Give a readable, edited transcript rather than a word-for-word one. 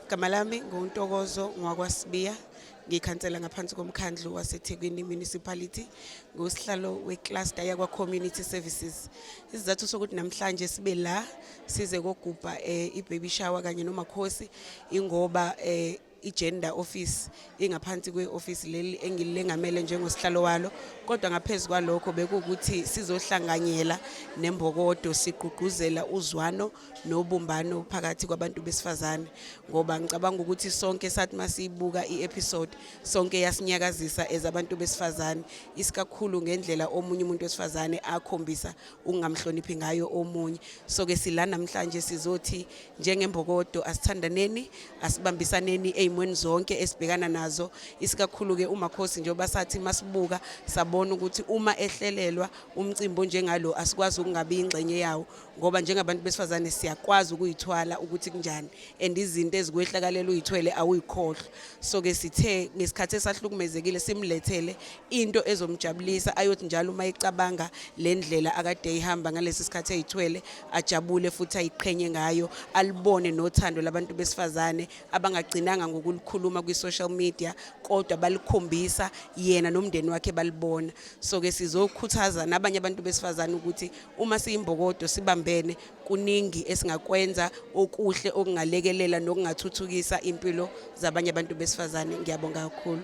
Igama lami nguNtokozo ngwakwaSibiya, ngikhansela ngaphansi komkhandlu waseThekwini Municipality, ngusihlalo wecluster yakwa Community Services. Isizathu sokuthi namhlanje sibe la size kogubha i-baby shower kanye nomakhosi ingoba i-gender office ingaphansi kwe-office leli engilengamele njengosihlalo walo, kodwa ngaphezu kwalokho bekuwukuthi sizohlanganyela nembokodo sigqugquzela uzwano nobumbano phakathi kwabantu besifazane, ngoba ngicabanga ukuthi sonke sathi masiyibuka i-episode sonke yasinyakazisa as abantu besifazane, isikakhulu ngendlela omunye umuntu wesifazane akhombisa ukungamhloniphi ngayo omunye. So ke sila namhlanje sizothi njengembokodo asithandaneni, asibambisaneni ey'mweni zonke esibhekana nazo, isikakhulu-ke umakhosi njengoba sathi masibuka sabona ukuthi uma ehlelelwa umcimbi onjengalo asikwazi ukungabi ingxenye yawo, ngoba njengabantu besifazane siyakwazi ukuyithwala ukuthi kunjani and izinto ezikwehlakalela uyithwele awuyikhohlwa. So ke sithe ngesikhathi esahlukumezekile simlethele into ezomjabulisa, ayothi njalo uma ecabanga le ndlela akade eyihamba ngalesi sikhathi eyithwele ajabule futhi ayiqhenye ngayo, alibone nothando labantu besifazane abangagcinanga ngokulikhuluma kwi-social media kodwa balikhombisa yena nomndeni wakhe balibona. So ke sizokhuthaza nabanye abantu besifazane ukuthi uma siyimbokodo sibambene kuningi esingakwenza okuhle okungalekelela nokungathuthukisa impilo zabanye abantu besifazane. Ngiyabonga kakhulu.